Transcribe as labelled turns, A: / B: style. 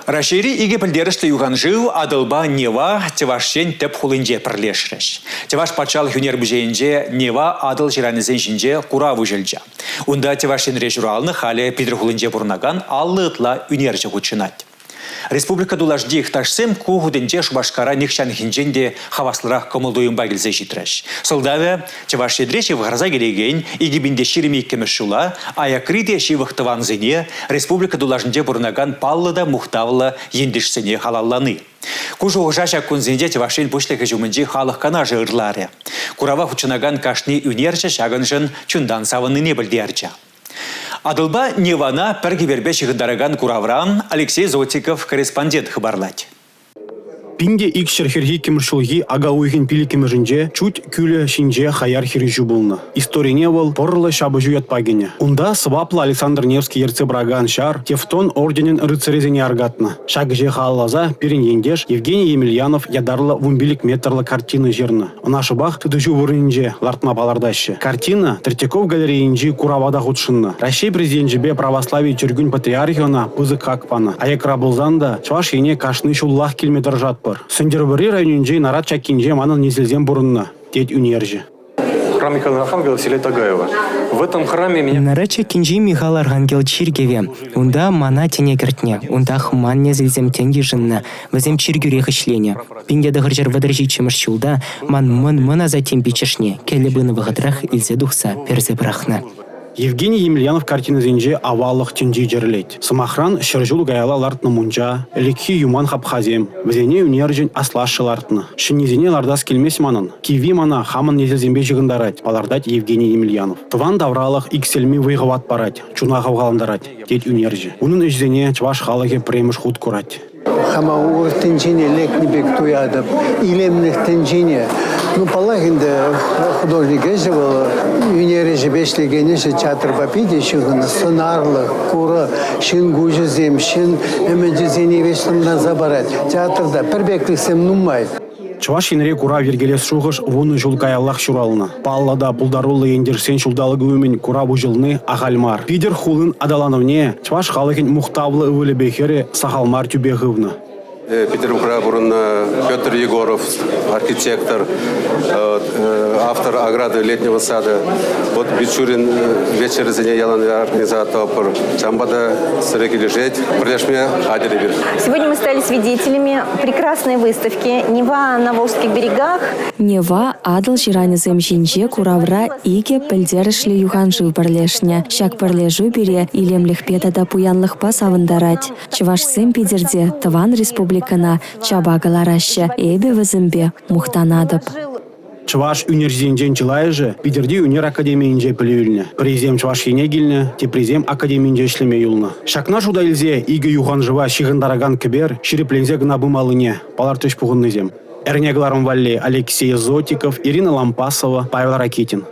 A: Раҫҫейри икӗ пӗлтерӗшлӗ юханшыв Атӑлпа Нева Чӑваш Ен тӗп хулинче пӗрлешрӗҫ. Чӑваш патшалӑх ӳнер музейӗнче Нева Атӑл ҫыранӗсен ҫинче курав уҫӑлчӗ. Унта Чӑваш Енре ҫуралнӑ, халӗ Питӗр хулинче пурӑнакан 50 ытла ӳнерҫӗ хутшӑнать. Республика тулашӗнчи йӑхташсем ку хутӗнче Шупашкара нихҫанхинчен те хаваслӑрах кӑмӑл-туйӑмпа килсе ҫитрӗҫ. Сӑлтавӗ – Чӑваш Енре ҫывхарса килекен 2022 ҫула аякри те ҫывӑх тӑвансене, республика тулашӗнче пурӑнакан паллӑ та мухтавлӑ ентешсене халаллани. Ку шухӑша ҫак кунсенче Чӑваш Ен Пуҫлӑхӗ ҫумӗнчи халӑх канашӗ ырларӗ. Курава хутшӑнакан кашни ӳнерҫӗ ҫакӑншӑн чунтан савӑннине пӗлтерчӗ. Атӑлпа Невана пӗр кӗперпе ҫыхӑнтаракан куравра Алексей Зотиков корреспондент хыпарлать.
B: 1242-мӗш ҫулхи ака уйӑхӗн 5-мӗшӗнче Чуть кӳлӗ ҫинче хаяр хирӗҫӳ пулнӑ. Историне вӑл «Пӑрлӑ ҫапӑҫу» ятпа кӗнӗ. Унта сӑваплӑ Александр Невский ертсе пыракан ҫар Тевтон орденӗн рыцарӗсене аркатнӑ. Ҫак ӗҫе халалласа пирӗн ентеш Евгений Емельянов ятарлӑ 15 метрлӑ картина ҫырнӑ. Ӑна шӑпах тытӑҫу вырӑнӗнче лартма палӑртаҫҫӗ. Картина Третьяков галерейинчи курава та хутшӑннӑ. Раҫҫей Президенчӗпе православи чиркӳн патриархӗ ӑна пысӑк хак панӑ. Аякра пулсан та Чӑваш Ене кашни ҫуллах килме тӑрӑшатпӑр. Сӗнтӗрвӑрри районӗнчи Нарат Чаккинче манӑн несӗлсем пурӑннӑ, тет ӳнерҫӗ.
C: Храм Михаила Архангела в селе Тагаево. В этом храме меня...
D: Нарат Чаккинчи Михаил Архангел чиркӗвӗ. Унта мана тӗне кӗртнӗ, унтах ман несӗлсем тӗн йышӑннӑ, вӗсем чиркӳрех ӗҫленӗ. 1937 ҫулта ман мӑн-мӑн асаттен пиччӗшне кӗлӗ пынӑ вӑхӑтрах илсе тухса персе пӑрахнӑ.
B: Евгений Емельянов картинисенче аваллӑх тӗнчи чӗрӗлет. Сӑмахран, 100 ҫул каялла лартнӑ мунча, ӗлӗкхи юман хапхасем. Вӗсене ӳнерҫӗн аслашшӗ лартнӑ. Ҫӗннисене лартас килмест манӑн. Кивви мана хамӑн несӗлсемпе ҫыхӑнтарать, палӑртать Евгений Емельянов. Тӑван тавралӑх иксӗлми вӑй-хӑват парать, чуна хавхалантарать, тет ӳнерҫӗ. Унӑн ӗҫӗсене чӑваш халӑхӗ пӗрремӗш хут курать.
E: Хама урӑх тӗнчене лекнӗ пек туятӑп, илемлӗх тӗнчине. Ну, паллах ӗнтӗ, художник ӗҫӗ вӑл, ӳнер ӗҫӗпе ӗҫлекен ӗҫӗ театрпа питӗ ҫыхӑннӑ. Сӑнарлӑх, курӑ, ҫын куҫӗсем, ҫын ӗмӗчӗсене веҫ тӑнласа парать. Театрта пӗрпеклӗхсем нумай.
B: Чӑваш Енре курав йӗркелес шухӑш 10 ҫул каяллах ҫуралнӑ. Паллӑ та пултаруллӑ ентешсен ҫулталӑкӗ умӗн курав уҫӑлни ахаль мар. Питӗр хулин аталанӑвне чӑваш халӑхӗн мухтавлӑ ывӑлӗпе хӗрӗ сахал мар тӳпе хывнӑ.
F: Петербургра пурӑннӑ Петр Егоров архитектор, автор ограды летнего сада. Вот Бичурин вечерӗсене ялан организатор. Ҫавӑнпа та сӗре килӗшет. Пӗрлешме хатӗр эпир.
G: Сегодня мы стали свидетелями прекрасной выставки «Нева на Волжских берегах».
H: Нева Атӑл ҫыранӗсем ҫинче куравра икӗ пӗлтерӗшлӗ юханшыв пӗрлешнӗ. Ҫак пӗрлешӳ пире илемлӗхпе тата пуянлӑхпа савӑнтарать. Чӑвашсем Питӗрте тӑван республикӑна чапа кӑлараҫҫӗ. Эпӗ вӗсемпе мухтанатӑп.
B: Чӑваш ӳнерҫисенчен чылайӑшӗ Питӗрти ӳнер академийӗнче пӗлӳ илнӗ. Пӗрисем Чӑваш Ене килнӗ, теприсем академинче ӗҫлеме юлнӑ. Ҫакна шута илсе икӗ юханшыва ҫыхӑнтаракан кӗпер ҫирӗпленсе кӑна пымаллине палӑртрӗҫ пухӑннисем. Эрне кӑларӑм валли Алексей Зотиков, Ирина Лампасова, Павел Ракитин.